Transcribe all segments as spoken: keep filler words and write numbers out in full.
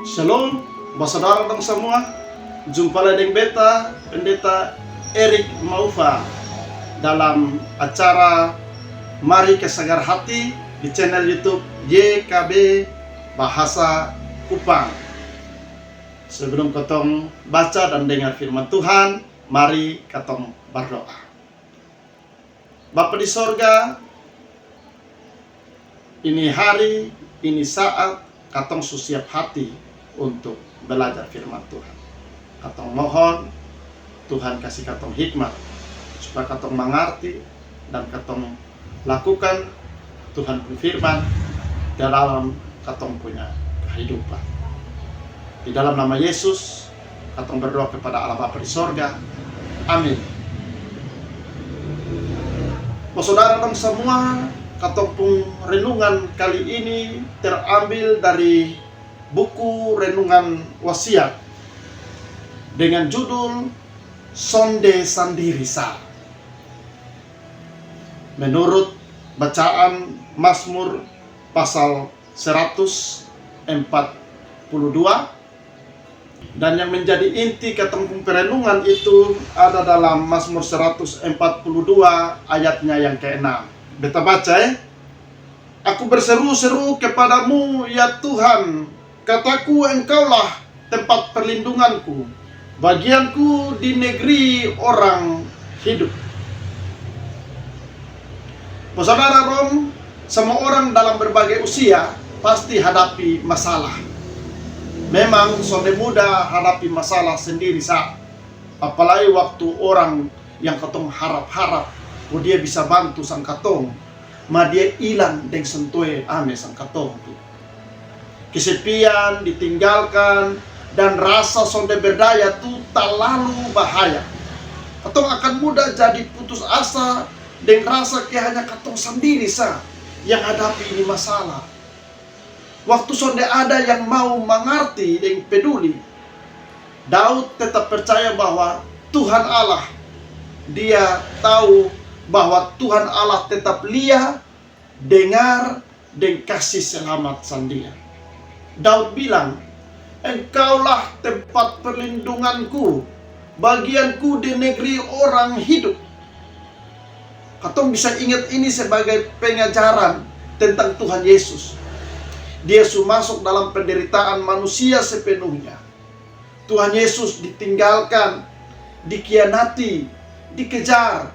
Shalom, basodara dong samua. Jumpa lai deng beta, Pendeta Eric Maufa, dalam acara Mari Kasagar Hati di channel YouTube Y K B Bahasa Kupang. Sebelum katong baca dan dengar firman Tuhan, mari katong berdoa. Bapa di sorga, ini hari, ini saat, katong su siap hati untuk belajar firman Tuhan. Katong mohon Tuhan kasi katong hikmat supaya katong mangarti dan katong lakukan Tuhan pung firman di dalam katong punya kehidupan. Di dalam nama Yesus, katong berdoa kepada Allah Bapa di sorga. Amin. Basodara dong samua, katong pung renungan kali ini terambil dari buku renungan Wasiat dengan judul Sonde Sandiri Sa. Menurut bacaan Mazmur pasal seratus empat puluh dua, dan yang menjadi inti katong pung perenungan itu ada dalam Mazmur seratus empat puluh dua ayatnya yang keenam. Beta baca, eh. Aku berseru-seru kepadamu, ya Tuhan, kataku, Engkaulah tempat perlindunganku, bagianku di negeri orang hidup. Basodara dong, semua orang dalam berbagai usia pasti hadapi masalah. Memang sonde mudah hadapi masalah sendiri sa. Apalagi waktu orang yang katong harap-harap, oh, dia bisa bantu sang katong, ma dia ilang deng sonde ame sang katong tu. Kesepian, ditinggalkan, dan rasa sonde berdaya tu talalu bahaya. Katong akan mudah jadi putus asa deng rasa ke hanya katong sandiri sa yang hadapi ini masalah. Waktu sonde ada yang mau mangarti deng peduli, Daud tetap percaya bahwa Tuhan Allah, dia tahu bahwa Tuhan Allah tetap lia, dengar, deng kasi selamat sang dia. Daud bilang, Engkaulah tempat perlindunganku, bagianku di negeri orang hidup. Katong bisa ingat ini sebagai pengajaran tentang Tuhan Yesus. Dia su masuk dalam penderitaan manusia sepenuhnya. Tuhan Yesus ditinggalkan, dikhianati, dikejar,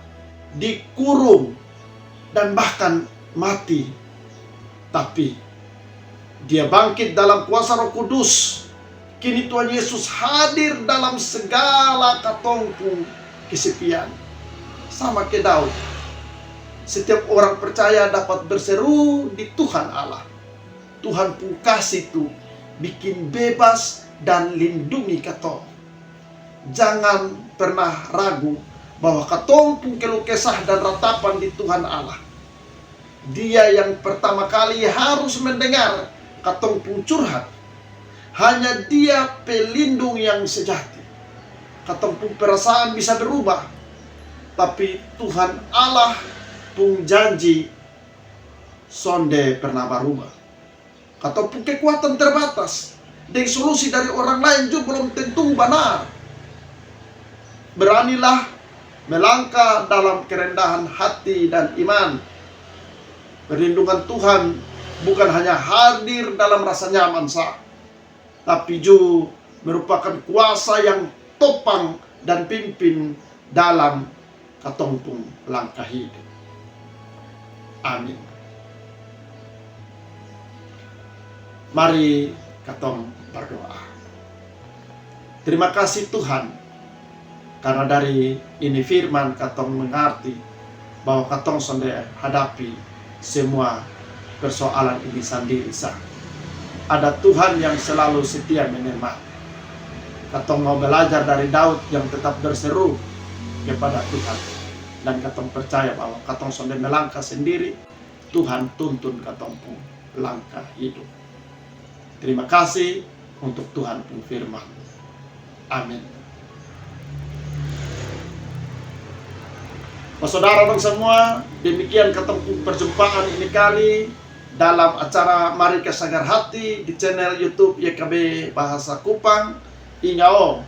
dikurung, dan bahkan mati. Tapi dia bangkit dalam kuasa Roh Kudus. Kini Tuhan Yesus hadir dalam segala katong pung kesepian. Sama ke Daud, setiap orang percaya dapat berseru di Tuhan Allah. Tuhan pung kasih tu bikin bebas dan lindungi katong. Jangan pernah ragu bahwa katong pung keluh kesah dan ratapan di Tuhan Allah. Dia yang pertama kali harus mendengar katong pung curhat. Hanya Dia pelindung yang sejati. Katong pung perasaan bisa berubah, tapi Tuhan Allah pung janji sonde pernah barubah. Katong pung kekuatan terbatas, deng solusi dari orang lain ju belum tentu banar. Beranilah melangkah dalam kerendahan hati dan iman. Perlindungan Tuhan bukan hanya hadir dalam rasa nyaman sa, tapi ju merupakan kuasa yang topang dan pimpin dalam katong pung langkah hidup. Amin. Mari katong berdoa. Terima kasih Tuhan, karena dari ini firman katong mengerti bahwa katong sonde hadapi semua persoalan ini sandiri sa. Ada Tuhan yang selalu setia menemani. Katong mau belajar dari Daud yang tetap berseru kepada Tuhan. Dan katong percaya bahwa katong sonde melangkah sendiri, Tuhan tuntun katong pung langkah hidup. Terima kasih untuk Tuhan pung firman. Amin. Basodara dong samua, demikian katong pung perjumpaan ini kali. dalam acara Mari Kasagar Hati di channel YouTube Y K B Bahasa Kupang. Inga o,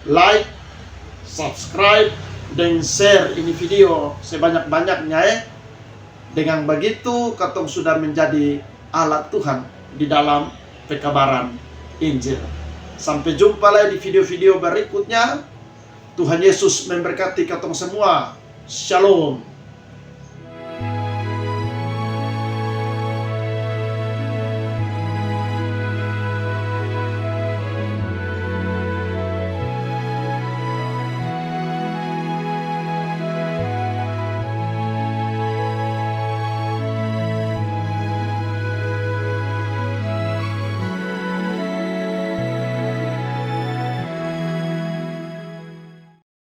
like, subscribe, dan share ini video sebanyak-banyaknya, eh. Dengan begitu katong sudah menjadi alat Tuhan di dalam pekabaran Injil. Sampai jumpa lagi di video-video berikutnya. Tuhan Yesus memberkati katong semua. Shalom.